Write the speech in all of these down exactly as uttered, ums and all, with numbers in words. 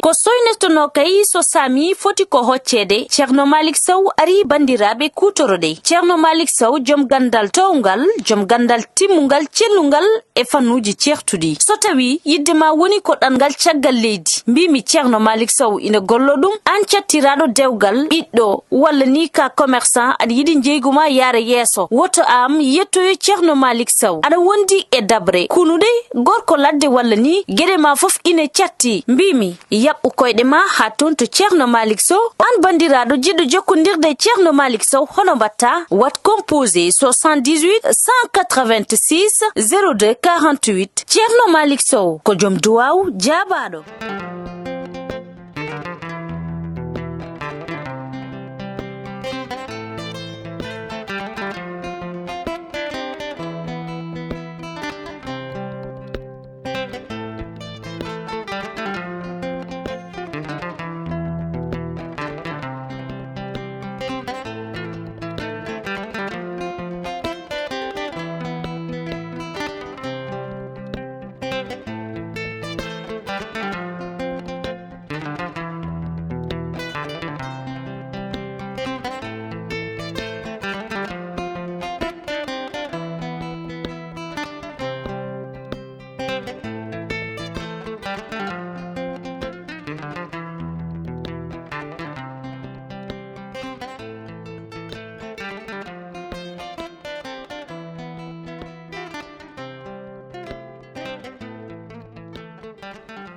Ko soynetonoo kay so saami foti ko hocceede, Ceerno Maalik Sow arii banndiraaɓe kuutoroɗe. Ceerno Maalik Sow, jom ganndal toowngal, jom ganndal timmungal, cellungal e fannuuji ceertuɗi. So tawii yiɗde ma woni ko ɗanngal caggal leydi, mbiimi Ceerno Maalik Sow ina gollo ɗum, aan cattiraaɗo dewgal, ɓiɗɗo, walla ni ka commerçant, aɗa yiɗi njeygu ma yaara yeeso, woto aan yettoyo Ceerno Maalik Sow. Aɗa wondi e daɓre, kunuɗe, gorko ladde walla ni, geɗe ma fof ine catti. Mbiimi, yaɓɓu koyɗe ma haa toon to Ceerno Maalik Sow. Aan banndiraaɗo jiɗɗo jokkondirde e Ceerno Maalik Sow, hono mbaɗtaa? Waɗ composé soixante-dix-huit cent quatre-vingt-six zéro deux quarante-huit. Ceerno Maalik Sow ko jom duwaaw jaabaaɗo.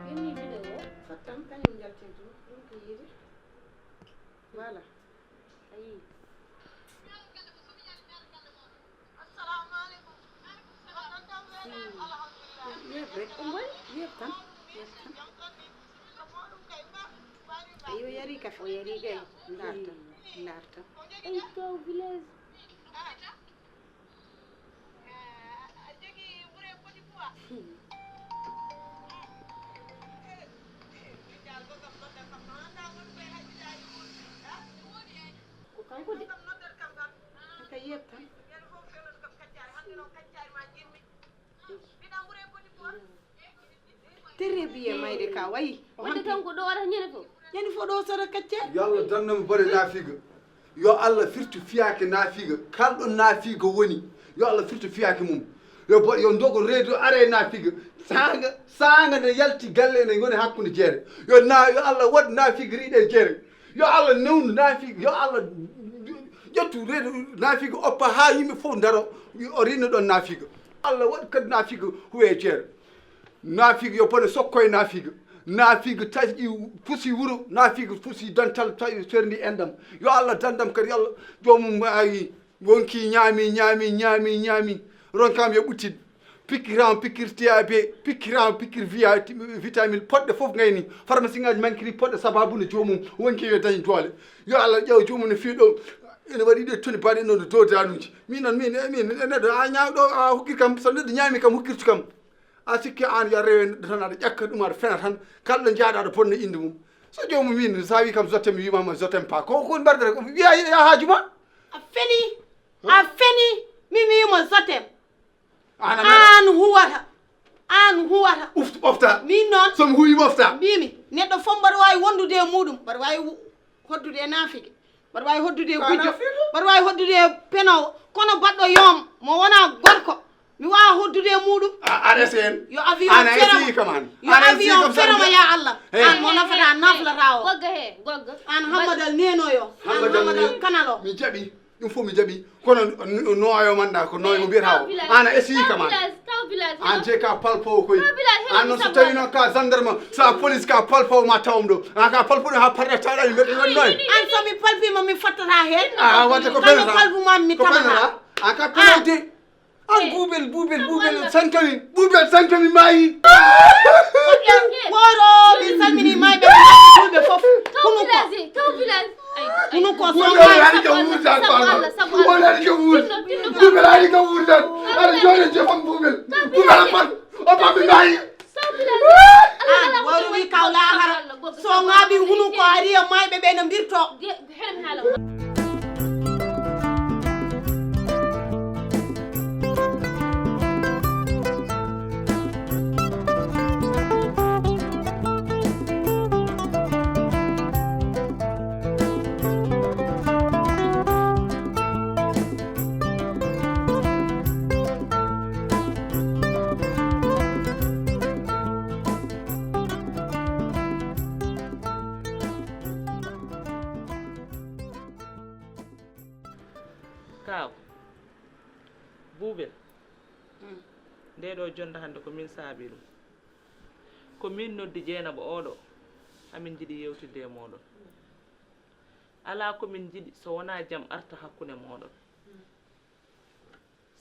Yimmi vidéo. Fottam kañum njaltintu ɗum ko yiide. Voilà. A yii. Yeeɓ rek. Yeeɓ tan. Yeeɓ tan. Ayi, o yari kafe. O yari kay. Ndaar tan. Ndaar tan. Ey, to village. Ko kanko de. Ka yeeɓ tan. Très bien, mayde ka wayi. O wadde hanki tan ko ɗo waɗata ñande fof. Ñande fof ɗo sara kacce. Yo Allah danno mo bone naafiga. Yo Allah firtu fiyaake naafiga. Kalɗo naafiga woni, yo Allah firtu fiyaake mum. Yo bo-, yo ndogo reedu are naafiga. Saanga, saanga nde yalti galle ene ngoni hakkunde jeere. Yo na-, yo Allah waɗ naafiga riiɗe jeere. Yo Allah newnu naafiga. Yo Allah ƴettu reedu naafiga oppa haa yimɓe fof ndaro. O rinno ɗon naafiga. Allah waɗ kadi naafiga huwe jeere. Naafiga yo bone sokko e naafiga. Naafiga taƴi fusi wuro, naafiga fusi dental tawi ferndi endam. Yo Allah dandam kadi, Allah joomum maayi, wonki ñaami, ñaami, ñaami, ñaami. Ronkam yo ɓuttit. Pikkirama pikkir T A B, pikkirama pikkir via-, vitamine, poɗɗe fof ngayni. Pharmacie ngaji mankiri poɗɗe sababu no joomum wonki yo dañ doole. Yo Allah ƴeew joomum no fii ɗo. Ene waɗi ɗe toni baɗe noon dow danuji. Min noon, min, min, neɗɗo a ñaawɗo a hokkir kam, so neɗɗo ñaami kam hokkirtu kam. A sikki aan yo a rewe neɗɗo tan, aɗa ƴakka ɗum, aɗa fena tan. Kala ɗo njaaɗa aɗa bonna innde mum. So joomum min, so a wi kam je t'aime, mi wimama je t'aime pas. Ko, ko mbarɗere, ko wiya ya haaju ma. A feli. A feli. Min mi wimo je t'aime. Aan a meeɗa. Aan huwata. Aan huwata. Uftu ɓofta. Min noon. So mi huwi ɓofta. Mbimi, neɗɗo fof mbaɗa waawi wondude e muɗum. Mbaɗa waawi wu-, hoddude e naafige. Mbaɗa waawi hoddude e gujjo. Mbaɗa waawi hoddude e penowo. Kono baɗɗo yoom, mo wonaa gorko, mi waawaa hoddude e muɗum. A, aɗa essaye en. Yo avion ferama. Aɗa essaye kam aan. Yo avion ferama, ya Allah. Hey. Aan mo nafata, naflata o. Gogga he, gogga. Aan Hammadal Nenoyo. Aan Hammadal Kanalo. Mi jaɓi. Ɗum fof mi jaɓi. Kono no-, nooyo man ɗa, ko nooyo mo mbiyata o. Aan a essaye kam aan. Aan je ka palpowo koy. Aan noon so tawi noon ka gendarme, sa police ka palpowo ma tawam ɗo. Aan ka palpuɗo ha parɗa taɗa mi mbeɗa wonno en. Aan so mi palpima mi fattata heen. A wadde ko penata. Palpuma mi tabata. Aan ka penayde. Aan buubel, buubel, buubel santomi. Buubel santomi maayi. Woro mi salmini mayɓe ɓe fof. Taw village, taw village. Hunu ko woni ari ka wuurdan ko Allah. Woni ari ka wuurdan. Buubel ari ka wuurdan. Aɗa jooɗe jefam buubel. Buubel a pat. O pat mi maayi. An wawri wi kaw lahara. So ngaɓi hunu ko ari e mayɓe ɓe no mbirto. Taw, Buubel, nde ɗo jonnde hannde ko min saabi ɗum. Ko min noddi Jeenaba oɗo, amin njiɗi yewtidde e mooɗon. Alaa ko min njiɗi so wonaa jam arta hakkunde mooɗon.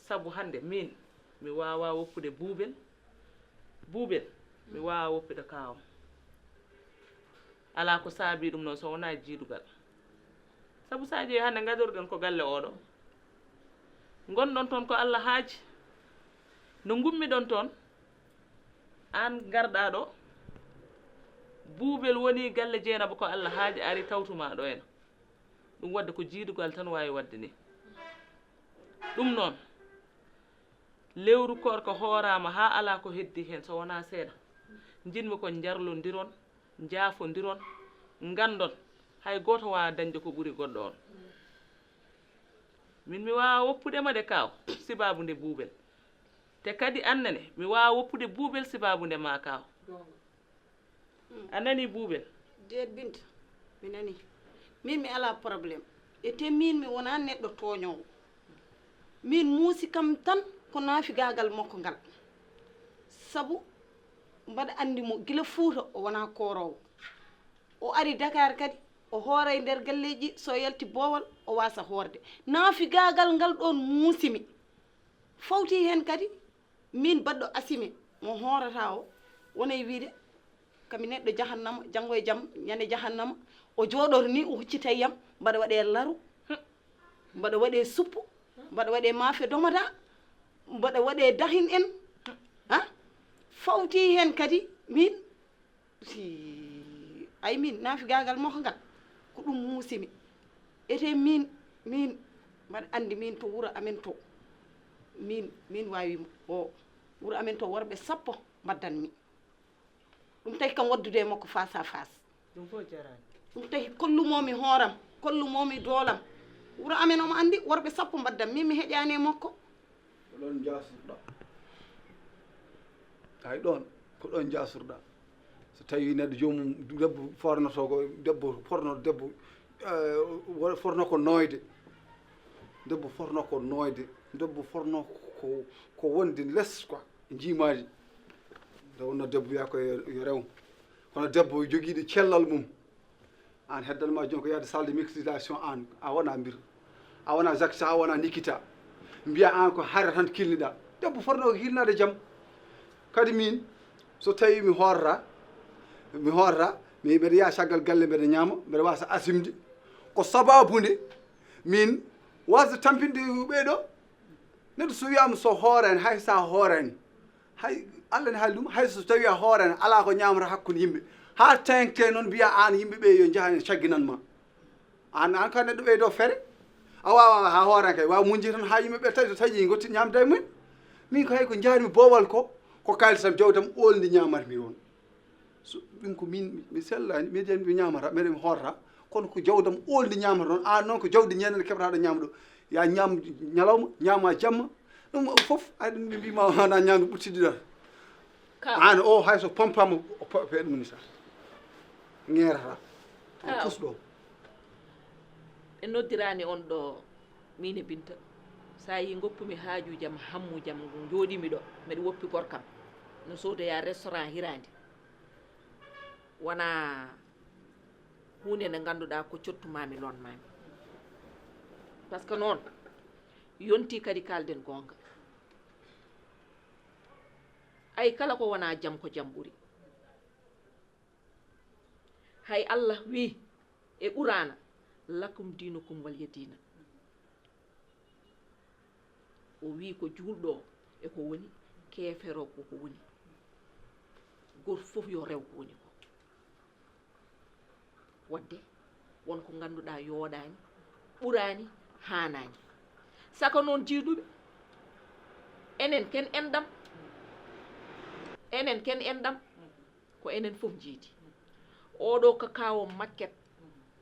Sabu hannde min, mi waawaa woppude Buubel. Buubel, mi waawaa woppude kaawam. Alaa ko saabii ɗum noon so wonaa jiidugal. Sabu so a ƴeewi hannde ngadorɗen ko galle oɗo. Ngonɗon toon ko Allah haaji. No ngummiɗon toon, aan ngarɗaa ɗo. Buubel woni galle Jeenaba ko Allah haaji, ari tawtumaa ɗo en. Ɗum waɗde ko jiidugal tan waawi waɗde ni. Ɗum noon, lewru koorka hooraama haa alaa ko heddii heen so wonaa seeɗa. Njiɗmi ko njarlondiron, njaafondiron, nganndon hay gooto waawaa dañde ko ɓuri goɗɗo on. Min mi waawaa woppude ma de kaaw, sibaabu nde Buubel. Te kadi annene, mi waawaa woppude Buubel sibaabu nde maa kaaw. A nanii Buubel? Deet Binta, mi nanii. Min mi alaa problème. E te min mi wonaa neɗɗo tooñoowo. Min muusi kam tan ko naafigaagal makko ngal. Sabu mbaɗa anndi mo gila Fuuta o wonaa kooroowo. O ari Dakar kadi, o hooray nder galleeji, so yalti boowal, o waasa hoorde. Naafigaagal ngal ɗoon muusi mi. Fawti heen kadi, min baɗɗo asime mo hoorata o, wonay wiide, kami neɗɗo jahannama, janngo e jam, ñande jahannama, o jooɗor ni, o huccitay yam, mbaɗa waɗee laru, mbaɗa waɗee suppu, mbaɗa waɗee maafe domada, mbaɗa waɗee dahin en, ha? Fawti heen kadi, min, si, ay min, naafigaagal makko ngal, ko ɗum muusi mi. Ete min, min, mbaɗa anndi min to wuro amen to, min, min waawi o, wuro amen to worɓe sappo mbaddan mi. Ɗum tawi kam waɗdude e makko face à face. Ɗum fof jaraani. Ɗum tawi kollumoo mi hooram, kollumoo mi doolam. Wuro amen omo anndi worɓe sappo mbaddam, min mi heƴaani e makko. Ko ɗoon njaasurɗaa. Hay ɗoon, ko ɗoon njaasurɗaa. So tawii neɗɗo joomum, debbo fornoto ko, debbo fornoto, debbo, eh, wo-, forno ko nooyde. Debbo forno ko nooyde. Debbo forno ko, ko wonde les quoi, e njiimaadi. Nde wonno debbo wiyaa ko yo, yo rew. Kono debbo jogiiɗo cellal mum. Aan heddan ma jooni ko yahde salle de musculation aan, a wona mbir. A wona Jaksa, a wona Nikita. Mbiya aan ko hare tan kilniɗaa. Debbo fotnoo ko hilnaade jam. Kadi min, so tawii mi hoorata, mi hoorata, mi mbeɗa yaha caggal galle mbeɗa ñaama, mbeɗa waasa asimde. Ko sabaabu nde min waasde tampinde ɓee ɗoo. Neɗɗo so wiyaama so hooraani, hay so a hooraani, hay Allah ne haali ɗum, hay so tawii a hooraani, alaa ko ñaamata hakkunde yimɓe. Haa teeŋte noon mbiyaa aan yimɓe ɓee yo njaha en cagginan ma. Aan, aan ka neɗɗo ɓeydo fere. A waawaa haa hooraani kay, waaw muñde tan haa yimɓe ɓee tawi so taƴii ngotti ñaamde e mumen. Min ko hay ko njaarmi boowal ko, ko kaalis am jawdam oolndi ñaamatmi oon. So ɗum ko min, mi sellaani, mi jam-, mi ñaamata, mbeɗa mi hoorata, kono ko jawdam oolndi ñaamata noon, aan noon ko jawdi ñande keɓataɗo ñaamɗo. Ya ñaam ñalawma, ñaama jamma, ɗum fof, ay ɗum ɓe mbiima wona ñaamdu ɓurtidiɗal. Ka aan o hay so pompaama, o po-, pe ɗum ni sa. Ŋeerata. O Ka pus ɗo. Ɓe noddiraani on ɗo, min e Binta. Sa yi ngoppumi haajuuji am, hammuuji am, jooɗimi ɗo, mbeɗa woppi gorkam. No soodoya restaurant hiraande. Wona huunde nde ngannduɗaa ko cottu maa mi lon maa mi. Par ce que noon, yontii kadi kaalden goonga. Ay kala ko wonaa jam ko jam ɓuri. Hay Allah wii e Quraana, "Lakum diinukum waliya diina." O wii ko juulɗo o e ko woni, keefero ko ko woni. Gooto fof yo rew ko woni ko. Waɗde won ko ngannduɗaa yooɗaani, ɓuraani, haanaani. Saka noon jiiduɓe, enen ken enɗam, enen ken enɗam, ko enen fof njiidi. Oɗo ko kaawo makket,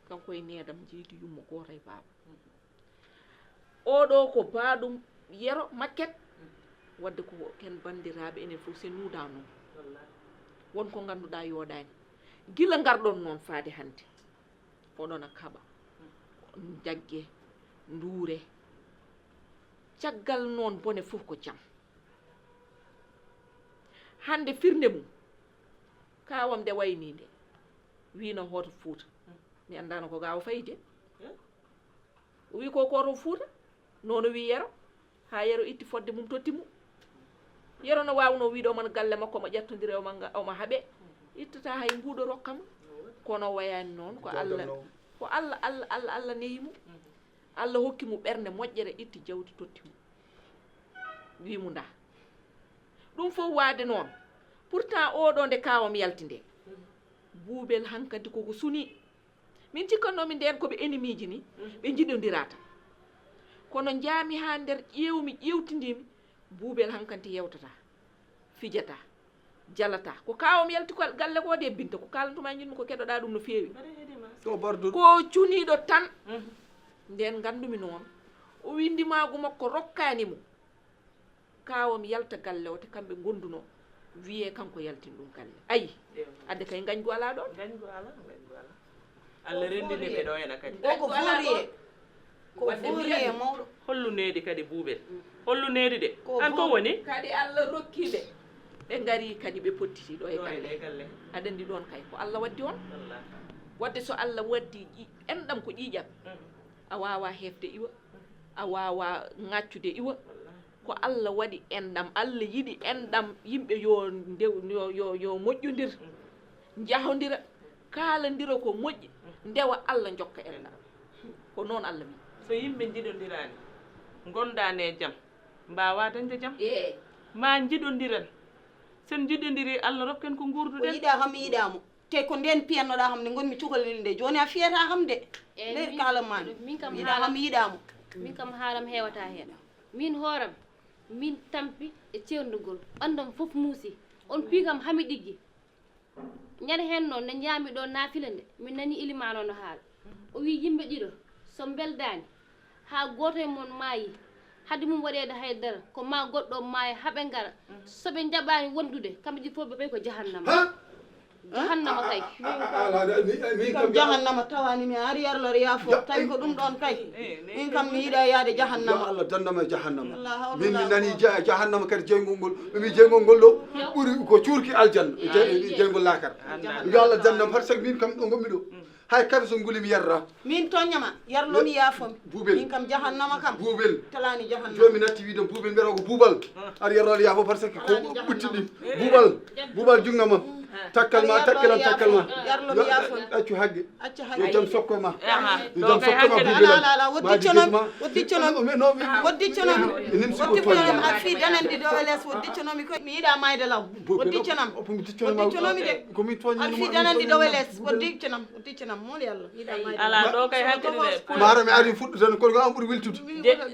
kanko e needam njiidi yumma gooto e baaba. Oɗo ko baaɗum yero makket, wadde ko ken banndiraaɓe enen fof se nuuda noon. Won ko ngannduɗaa yooɗaani. Gila ngarɗon noon faade hannde, oɗon a kaɓa, njagge, nduure, Caggal noon bone fof ko jam. Hannde firnde mum, kaawam nde wayni nde, wiino hoto Fuuta. Mi anndaano ko gaawa fayi de. O wi ko koto Fuuta, noon o wi Yero, haa Yero itti fodde mum totti mo. Yero no waawno wiide oman galle makko omo ƴettondire, omo nga-, omo haɓe, ittata hay mbuuɗo rokka mo. Kono wayaani noon, ko Allah, ko Allah, Allah, Allah, Allah nehi mo. Allah hokki mo ɓernde moƴƴere, itti jawdi totti mo. Wi mo ndaa. Ɗum fof waade noon. Pourtant oɗo nde kaawam yalti nde, Buubel hankadi koko suni. Min cikkannoomi ndeen ko ɓe enemiiji ni, ɓe njiɗondiraa tan. Kono njaami haa nder ƴeewmi, ƴeewtindiimi, Buubel hankadi yewtataa, fijataa, jalataa. Ko kaawam yalti ko galle ko de, Binta, ko kaalantuma e ñinmi ko keɗoɗaa ɗum no feewi. Ko barduɗo. Ko cuniiɗo tan. Ndeen nganndumi noon, o wi ndimaagu makko rokkaani mo. Kaawam yalta galle o, te kamɓe ngondunoo, wiyee kanko yaltini ɗum galle. Ayi, adde kay ngañgu alaa ɗoon. Ngañgu alaa, ngañgu alaa. Allah renndini ɓe ɗo ena kadi. O ko furiye. Ko furiye mawɗo. Hollu needi kadi Buubel. Hollu needi de. An ko woni? Kadi Allah rokki ɓe. Ɓe ngari kadi ɓe pottiti ɗo e galle. Aɗa anndi ɗoon kay ko Allah waddi on. Wallahi. Wadde so Allah waddi ƴi-, enɗam ko ƴiiƴam. A waawaa heefde iwa. A waawaa ŋaccude iwa. Ko Allah waɗi enɗam, Allah yiɗi enɗam, yimɓe yo ndew-, yo, yo, yo moƴƴondir, njahondira, kaalandira ko moƴƴi, ndewa Allah njokka enɗam. Ko noon Allah wi. So yimɓe njiɗondiraani, ngondaani e jam, mbaawaa dañde jam. Eey. Maa njiɗondiren. Sen njiɗondirii, Allah rokken ko nguurduɗen. O yiɗaa kam, mi yiɗaa mo. Te ko ndeen piyannoɗaa kam nde ngonmi cukalel nde. Jooni a fiyataa kam de. Eey, nder min, kaalan maa mi. Min kam yiɗaa haala kam, yiɗaa mo. Min kam haalam heewataa heen. Min hooram, min tampi e ceerndugol. Ɓanndam fof muusi. On piyi kam haa mi ɗiggi. Ñande heen noon, nde njaami ɗo naafila nde, min nani ilimaan o no haala. O wi yimɓe ɗiɗo, so mbeldaani, haa gooto e mon maayi, hade mum waɗeede hay dara, ko maa goɗɗo maaya haa ɓe ngara. So ɓe njaɓaani wondude, kamɓe ɗiɗo fof ɓe payi ko jahannama. Ha? Jahannama kay. Min kam jahannama tawaani mi, ari yarlor yaafo, tawi ko ɗum ɗoon kay. Min kam mi yiɗaa yaade jahannama. Yo Allah danndam e jahannama. Min mi nani ja-, jahannama kadi jeyngol ngol. Mi jeyngol ngol ɗo ɓuri ko cuurki aljanna. Jey-, jeyngol laakara. Yo Allah danndam, par ce que min kam ɗo ngonmi ɗo. Hay kafe so nguli mi yarra. Min toññama, yarlo mi yaafo mi. Buubel. Min kam jahannama kam. Buubel. Talaani jahannama. Jooni mi natti wiide Buubel, mbiyata ko Buubal. Aɗa yarlo aɗa yaafo par ce que ko ɓutti ɗi. Buubal. Buubal junngo ma. Takkal ma, takkalam, takkal ma. Yarlo mi yaafo mi. Accu hagge. Accu hagge. Yo jam sokko ma. Yo jam sokko ma Buubel. Ala, ala, ala, woddi conom. Woddi conom. Woddi conom. Woddi conom. A fii danandi dow e les, woddi conom mi ko mi yiɗaa maayde law. Woddi conom. Woddi conom mi de. Ko min toñi. A fii danandi dow e les, woddi conom. Woddi conom. Mool Yalla. Yiɗaa maayde law. Ala ɗo kay hankadi de. Maaro mi ari fuɗɗo tan, kono ko an ɓuri wiltude.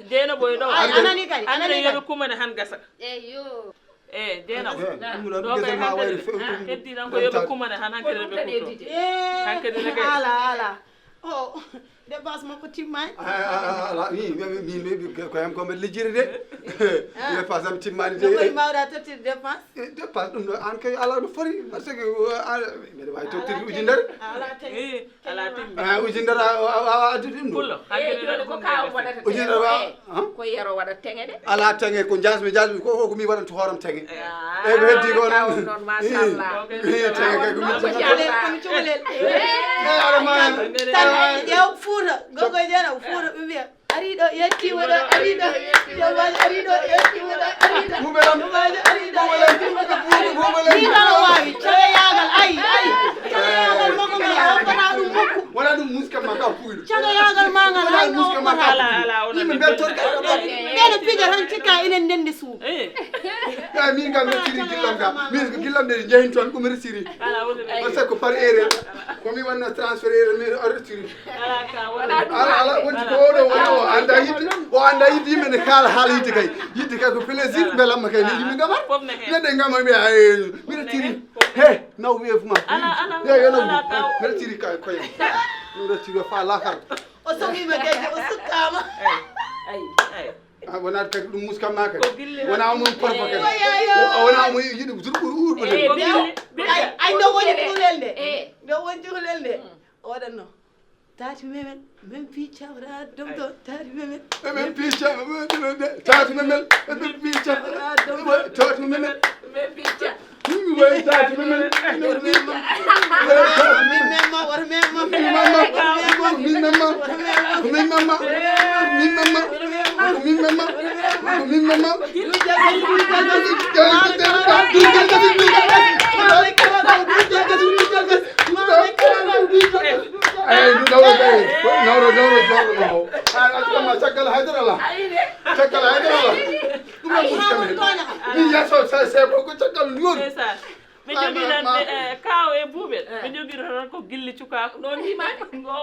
Jeena boy ɗo. Ay, anani kay, anani kay. Kumane han gasa. Eyo. Eh, Jeena. Eh, ɗum ɗo ɗo kay gesel ma hankadi wayri fe-, heddi tan ko yoɓe kumane han hankadi ɓe kutto. Eh, hankadi ne kay. Ala, ala. Oh, dépense makko timmaani. Ah, ah, ah, ala, mi, mi, mi, mi, mi, ko yam ko mbeɗa lijjiri de. Ah. Dépense am timmaani de. No ɓuri mawɗa tottirde dépense? Eh, dépense ɗum ɗo an kay ala no fori, par ce que, uh, an, mbeɗa waawi tottirde ujunere. Ala tagi. Eh, ala tagi. Ah, ujunere a, a, a, a addi ɗum ɗo. Pullo, eh, hankadi jooni ko kaw waɗata ujunere tagi. Wa, eh. Ko Yero waɗa teŋe de. Ala teŋe, ko jasmi, jasmi, ko, ko, ko mi waɗanta hooram teŋe. Ah, e ko heddi ko noon. Noon, machallah. Teŋe kay ko min. Ko cukalel, ko cukalel. Eh, aɗa ma. Tan, ƴeew Fuuta, gogo Jeena, Fuuta ɓe mbiya, ari ɗo, yetti waɗa, ari ɗo. Jomaji ari ɗo, yetti waɗa, ari ɗo. Buubel am. Jomaji ari ɗo, yetti waɗa, ari ɗo. Buubel am. Ni kala waawi, cagayaagal, ay, ay. Cagayaagal makko ngal, a hokkata ɗum mukku. Wala ɗum muska ma ka puuyɗo. Cagayaagal ma ngal, hay no hokkata. Ala, ala, ala, ala. Yimɓe beltorka. Ɓeɗo pija tan cikka enen ndendi suudu. Eh. Ay, min kam mi tiri gillam kam. Min ko gillam de jehin toon ko mi retiri. Ala, woni. Parce que par erreur, ko mi wanno transfert erreur, mi retiri. Ala, ka wala. Ala, ala, wonti ko oɗo woni o anda yidde, o anda yidde yimɓe ne kaala haala yidde kay. Yidde kay ko plaisir, belamma kay, ni yimɓe ngamar. Fof ne hen. Neɗɗo ngamar mi ay, mi retiri. He, naw weefu ma. Ala, ala, yo, yo, naw. Ala, ka. Mi retiri kay koye. Mi retiri fa lakar. O soɓiima geje, o sukkaama. Ay, ay, ay. A wonaa kadi ɗum muskam ma kadi. Ko gille wonaa mo parfo kadi. Wonaa mo yiɗi ɓuri ɓurɓe. Eh, ko gille. Ay, ay, ndo woni cukalel nde. Eh. Ndo woni cukalel nde. O waɗatno. Tati memen, men picca wara dom do, tati memen. Memen picca, memen picca, tati memen, memen picca, tati memen. Tati memen. Min memma, wara memma. Min memma, min memma, min memma, min memma, min memma, min memma. Eyi, nawro, nawro, nawro, nawro, nawro. Caggal haydara la. Caggal haydara la. Ɗum la muskam. Min yaso sa se ko caggal yoni. Ɓe joginan kaw e buuɓel ɓe jogino tan ko gilli cukaaku ɗo ndimani.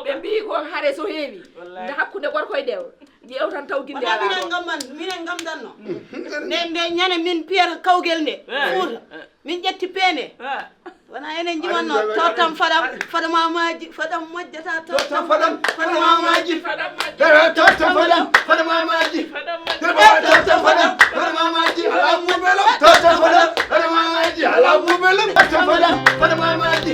Ɓe mbi ko hare so heewi nde hakkunde gorko e dewro, ƴeew tan taw gille ala. Minen ngamman, minen ngamdanno. Nde nde ñande min piyata kawgel nde, Fuuta, min ƴetti peene. Wona enen njimanno tottam faɗam, faɗa mamaji, faɗam majjata, tottam faɗam, faɗa mamaji. Dara tottam faɗam, faɗa mamaji. Dara tottam faɗam, faɗa mamaji. Ala mubelo tottam faɗam, faɗa mamaji. Ala mubelo tottam faɗam, faɗa mamaji.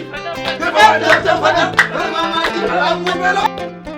Dara tottam faɗam, faɗa mamaji. Ala mubelo.